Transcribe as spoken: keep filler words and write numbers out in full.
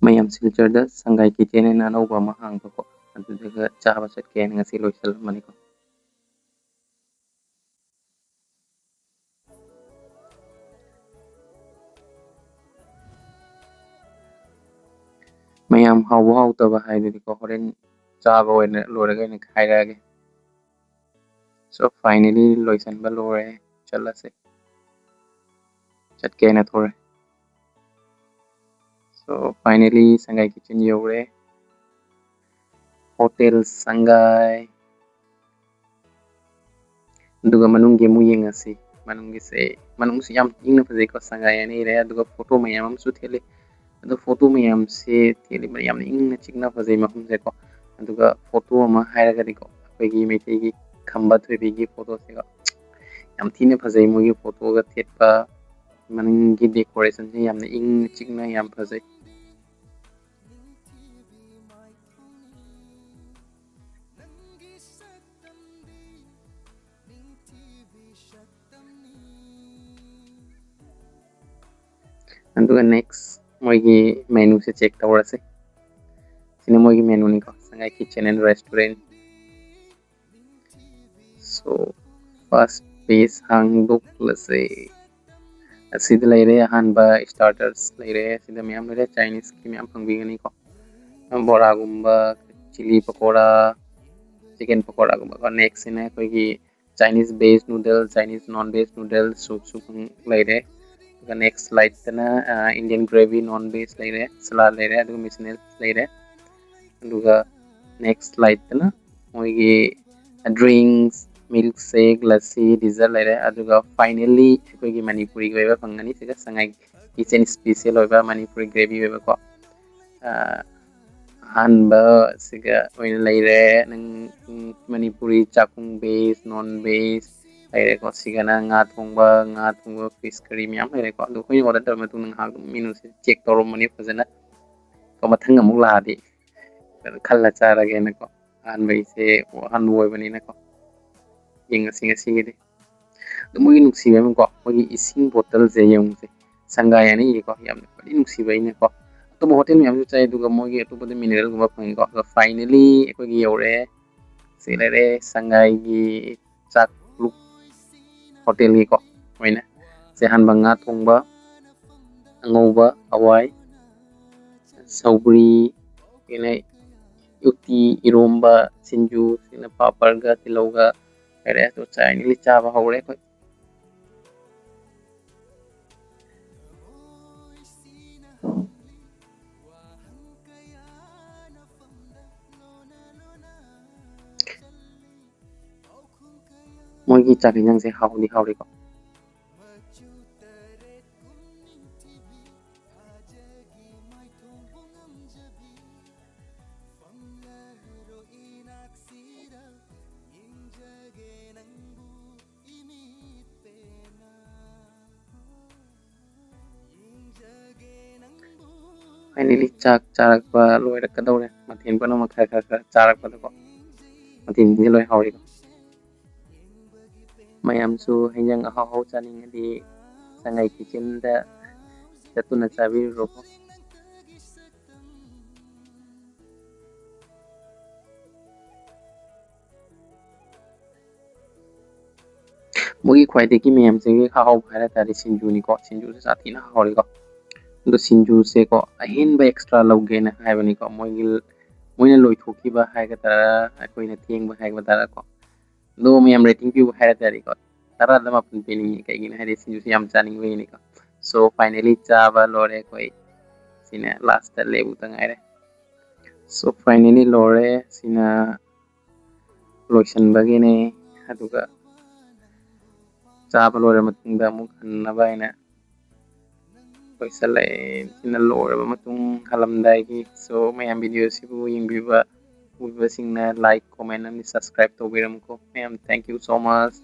ꯃꯌꯥꯝ, ꯁꯤꯜꯆꯔꯗ ꯁꯪꯒꯥꯏ ꯀꯤꯠꯆꯦꯟ ꯍꯥꯏꯅ ꯑꯅꯧꯕ ꯑꯃ ꯍꯥꯡꯕꯀꯣ, ꯑꯗꯨꯗꯒ ꯆꯥꯕ ꯆꯠꯀꯦ ꯍꯥꯏꯅ ꯉꯁꯤ ꯂꯣꯏꯁꯤꯜꯂꯝꯕꯅꯤꯀꯣ꯫ ꯃꯌꯥꯝ, ꯍꯥꯎꯕ ꯍꯥꯎꯇꯕ ꯍꯥꯏꯗꯨꯗꯤꯀꯣ, ꯍꯣꯔꯦꯟ ꯆꯥꯕ ꯑꯣꯏꯅ ꯂꯣꯏꯔꯒ ꯑꯣꯏꯅ ꯍꯥꯏꯔꯛꯑꯒꯦ꯫ So, finally ꯂꯣꯏꯁꯤꯟꯕ ꯂꯣꯏꯔꯦ꯫ ꯆꯠꯂꯁꯦ꯫ ꯆꯠꯀꯦꯅ ꯊꯣꯔꯦ꯫ So, finally ꯁꯪꯒꯥꯏ ꯀꯤꯠꯆꯦꯟ ꯌꯧꯔꯦ꯫ ꯍꯣꯇꯦꯜ ꯁꯪꯒꯥꯏ꯫ ꯑꯗꯨꯒ ꯃꯅꯨꯡꯒꯤ ꯑꯃꯨꯛ ꯌꯦꯡꯉꯁꯤ꯫ ꯃꯅꯨꯡꯒꯤꯁꯦ, ꯃꯅꯨꯡꯁꯤ ꯌꯥꯝ ꯏꯪꯅ ꯐꯖꯩꯀꯣ, ꯁꯉꯥꯏ ꯑꯅ ꯏꯔꯦ꯫ ꯑꯗꯨꯒ ꯐꯣꯇꯣ ꯃꯌꯥꯝ ꯑꯃꯁꯨ ꯊꯦꯠꯂꯤ꯫ ꯑꯗꯣ ꯐꯣꯇꯣ ꯃꯌꯥꯝꯁꯦ ꯊꯦꯠꯂꯤꯕ ꯌꯥꯝꯅ ꯏꯪꯅ ꯆꯤꯛꯅ ꯐꯖꯩ ꯃꯐꯝꯁꯦꯀꯣ꯫ ꯑꯗꯨꯒ ꯐꯣꯇꯣ ꯑꯃ ꯍꯥꯏꯔꯒꯗꯤꯀꯣ, ꯑꯩꯈꯣꯏꯒꯤ ꯃꯩꯇꯩꯒꯤ ꯈꯝꯕ ꯊꯣꯏꯕꯤꯒꯤ ꯐꯣꯇꯣꯁꯦꯀꯣ, ꯌꯥꯝ ꯊꯤꯅ ꯐꯖꯩ ꯃꯣꯏꯒꯤ ꯐꯣꯇꯣꯒ ꯊꯦꯠꯄ꯫ ꯃꯅꯤꯡꯒꯤ ꯗꯦꯀꯣꯔꯦꯁꯟꯁꯦ ꯌꯥꯝꯅ ꯏꯪꯅ ꯆꯤꯛꯅ ꯌꯥꯝ ꯐꯖꯩ꯫ ꯑꯗꯨꯒ next ꯃꯣꯏꯒꯤ ꯃꯦꯅꯨꯁꯦ ꯆꯦꯛ ꯇꯧꯔꯁꯦ꯫ ꯁꯤꯅ ꯃꯣꯏꯒꯤ ꯃꯦꯅꯨꯅꯤꯀꯣ, ꯁꯉꯥꯏ kitchen and restaurant. So, first page ꯍꯥꯡꯗꯣꯛꯂꯁꯦ꯫ ꯑꯁꯤꯗ ꯂꯩꯔꯦ ꯑꯍꯥꯟꯕ starters ꯂꯩꯔꯦ꯫ ꯑꯁꯤꯗ ꯃꯌꯥꯝ ꯂꯩꯔꯦ, ꯆꯥꯏꯅꯤꯁꯀꯤ ꯃꯌꯥꯝ ꯐꯪꯕꯤꯒꯅꯤꯀꯣ꯫ ꯕꯣꯔꯥꯒꯨꯝꯕ, ꯆꯤꯂꯤ ꯄꯀꯣꯔꯥ, ꯆꯤꯀꯟ ꯄꯀꯣꯔꯥꯒꯨꯝꯕꯀꯣ꯫ Next ꯁꯤꯅ ꯑꯩꯈꯣꯏꯒꯤ Chinese veg noodle, Chinese non veg noodle, soup ꯁꯨ ꯂꯩꯔꯦ꯫ ꯑꯗꯨꯒ next slide ꯇꯅ, ꯑ, Indian gravy, non veg ꯂꯩꯔꯦ, salad ꯂꯩꯔꯦ, ꯑꯗꯨꯒ mayonnaise ꯂꯩꯔꯦ꯫ ꯑꯗꯨꯒ next slide ꯇꯅ ꯃꯣꯏꯒꯤ drinks, milk shake, lassi, dessert ꯂꯩꯔꯦ꯫ ꯑꯗꯨꯒ finally ꯑꯩꯈꯣꯏꯒꯤ ꯃꯅꯤꯄꯨꯔꯤꯒꯤ ꯑꯣꯏꯕ ꯐꯪꯒꯅꯤ꯫ ꯁꯤꯗ ꯁꯉꯥꯏ ꯀꯤꯠꯆꯦꯟ special ꯑꯣꯏꯕ ꯃꯅꯤꯄꯨꯔꯤ gravy ꯑꯣꯏꯕꯀꯣ꯫ ꯑ, ꯑꯍꯥꯟꯕ ꯁꯤꯒ ꯑꯣꯏꯅ ꯂꯩꯔꯦ꯫ ꯅꯪ, ꯎꯝ, ꯃꯅꯤꯄꯨꯔꯤ ꯆꯥꯛꯈꯨꯝ, veg, non veg ꯂꯩꯔꯦꯀꯣ꯫ ꯁꯤꯒꯅ ꯉꯥ ꯊꯣꯡꯕ, ꯉꯥ ꯊꯣꯡꯕ fish curry ꯃꯌꯥꯝ ꯂꯩꯔꯦꯀꯣ꯫ ꯑꯗꯣ ꯑꯩꯈꯣꯏꯅ order ꯇꯧꯔ ꯃꯇꯨꯡꯗ ꯉꯥꯏꯍꯥꯛ ꯑꯗꯨꯝ menu ꯁꯦ check ꯇꯧꯔꯝꯕꯅꯤ ꯐꯖꯅ꯫ ꯀꯣ, ꯃꯊꯪ ꯑꯃꯨꯛ ꯂꯥꯛꯑꯗꯤ ꯈꯜꯂ ꯆꯥꯔꯒꯦꯅꯀꯣ꯫ ꯑꯍꯥꯟꯕꯒꯤꯁꯦ, ꯑꯍꯥꯟꯕ ꯑꯣꯏꯕꯅꯤꯅꯀꯣ꯫ ꯌꯦꯡꯉꯁꯤ ꯉꯁꯤꯒꯤꯗꯤ꯫ ꯑꯗꯣ ꯃꯣꯏꯒꯤ ꯅꯨꯡꯁꯤꯕ ꯑꯃꯀꯣ, ꯃꯣꯏꯒꯤ ꯏꯁꯤꯡ ꯕꯣꯇꯜꯁꯦ ꯌꯦꯡꯉꯨꯁꯦ꯫ ꯁꯪꯒꯥꯏ ꯑꯅ ꯏꯀꯣ, ꯌꯥꯝꯅ ꯈ꯭ꯋꯥꯏꯗꯒꯤ ꯅꯨꯡꯁꯤꯕ ꯑꯩꯅꯀꯣ꯫ ꯑꯇꯣꯞꯄ ꯍꯣꯇꯦꯜ ꯃꯌꯥꯝꯁꯨ ꯆꯥꯏ, ꯑꯗꯨꯒ ꯃꯣꯏꯒꯤ ꯑꯇꯣꯞꯄꯗ ꯃꯤꯅꯔꯦꯜꯒꯨꯝꯕ ꯐꯪꯉꯤꯀꯣ꯫ ꯑꯗꯣ finally ꯑꯩꯈꯣꯏꯒꯤ ꯌꯧꯔꯛꯑꯦ꯫ ꯁꯤ ꯂꯩꯔꯦ ꯁꯉꯥꯏꯒꯤ ꯆꯥꯛꯂꯨꯛ ꯍꯣꯇꯦꯜꯒꯤꯀꯣ ꯑꯣꯏꯅ꯫ ꯁꯤ ꯑꯍꯥꯟꯕ ꯉꯥ ꯊꯣꯡꯕ, ꯑꯉꯧꯕ, ꯍꯋꯥꯏ, ꯁꯧꯒ꯭ꯔꯤ, ꯀꯩꯅꯣ, ꯎꯇꯤ, ꯏꯔꯣꯝꯕ, ꯁꯤꯡꯖꯨ, ꯁꯤꯅ ꯄꯥꯄꯔꯒ ꯇꯤꯜꯍꯧꯒ ꯂꯩꯔꯦ꯫ ꯑꯗꯣ finally ꯆꯥꯕ ꯍꯧꯔꯦ ꯑꯩꯈꯣꯏ꯫ ꯃꯣꯏꯒꯤ ꯆꯥꯛ ꯌꯦꯟꯁꯥꯡꯁꯦ ꯍꯥꯎꯗꯤ ꯍꯥꯎꯔꯤꯀꯣ꯫ Finally ꯆꯥꯛ ꯆꯥꯔꯛꯄ ꯂꯣꯏꯔꯛꯀꯗꯧꯔꯦ꯫ ꯃꯊꯦꯜ ꯄꯨꯝꯅꯃꯛ ꯈꯔ ꯈꯔ ꯈꯔ ꯆꯥꯔꯛꯄꯗꯀꯣ ꯃꯊꯦꯜꯁꯤꯡꯁꯦ ꯂꯣꯏ ꯍꯥꯎꯔꯤꯀꯣ꯫ ꯃꯌꯥꯝꯁꯨ ꯍꯦꯟꯖꯥꯡ ꯑꯍꯥꯎ ꯑꯍꯥꯎ ꯆꯥꯅꯤꯡꯉꯗꯤ ꯁꯉꯥꯏ ꯀꯤꯆꯟꯗ ꯆꯠꯇꯨꯅ ꯆꯥꯕꯤꯔꯨꯔꯣꯀꯣ꯫ ꯃꯣꯏꯒꯤ ꯈ꯭ꯋꯥꯏꯗꯒꯤ ꯃꯌꯥꯝꯁꯤꯒꯤ ꯍꯥꯎꯕ ꯍꯥꯏꯔ ꯇꯥꯔꯗꯤ ꯁꯤꯡꯖꯨꯅꯤꯀꯣ꯫ ꯁꯤꯡꯖꯨꯁꯦ ꯁꯥꯊꯤꯅ ꯍꯥꯎꯔꯤꯀꯣ꯫ ꯑꯗꯣ ꯁꯤꯡꯖꯨꯁꯦꯀꯣ ꯑꯍꯦꯟꯕ extra ꯂꯧꯒꯦꯅ ꯍꯥꯏꯕꯅꯤꯀꯣ꯫ ꯃꯣꯏꯒꯤ, ꯃꯣꯏꯅ ꯂꯣꯏꯊꯣꯛꯈꯤꯕ ꯍꯥꯏꯒꯗ꯭ꯔꯥ, ꯑꯩꯈꯣꯏꯅ ꯊꯦꯡꯕ ꯍꯥꯏꯒꯗ꯭ꯔꯥꯀꯣ꯫ ꯑꯗꯣ ꯃꯌꯥꯝ rating ꯄꯤꯌꯨ ꯍꯥꯏꯔ ꯇꯥꯔꯗꯤꯀꯣ ꯇꯔꯥꯗ ꯃꯥꯄꯟ ꯄꯤꯅꯤꯡꯉꯤ꯫ ꯀꯩꯒꯤꯅꯣ ꯍꯥꯏꯗꯤ ꯁꯤꯡꯖꯨꯁꯦ ꯌꯥꯝ ꯆꯥꯅꯤꯡꯕꯒꯤꯅꯤꯀꯣ꯫ So finally ꯆꯥꯕ ꯂꯣꯏꯔꯦ ꯑꯩꯈꯣꯏ꯫ ꯁꯤꯅ last ꯂꯦꯕꯨꯛꯇ ꯉꯥꯏꯔꯦ꯫ So finally ꯂꯣꯏꯔꯦ꯫ ꯁꯤꯅ ꯂꯣꯏꯁꯤꯟꯕꯒꯤꯅꯦ꯫ ꯑꯗꯨꯒ ꯆꯥꯕ ꯂꯣꯏꯔ ꯃꯇꯨꯡꯗ ꯑꯃꯨꯛ ꯍꯟꯅꯕ ꯍꯥꯏꯅ ꯂꯣꯏꯁꯤꯜꯂꯛꯑꯦ꯫ ꯁꯤꯅ ꯂꯣꯏꯔꯕ ꯃꯇꯨꯡ ꯍꯜꯂꯝꯗꯥꯏꯒꯤ꯫ So ꯃꯌꯥꯝ video ꯁꯤꯕꯨ ꯌꯦꯡꯕꯤꯕ, ꯎꯕꯤꯕꯁꯤꯡꯅ like, comment ꯑꯃꯗꯤ subscribe ꯇꯧꯕꯤꯔꯝꯃꯨꯀꯣ꯫ ꯃꯌꯥꯝ thank you so much꯫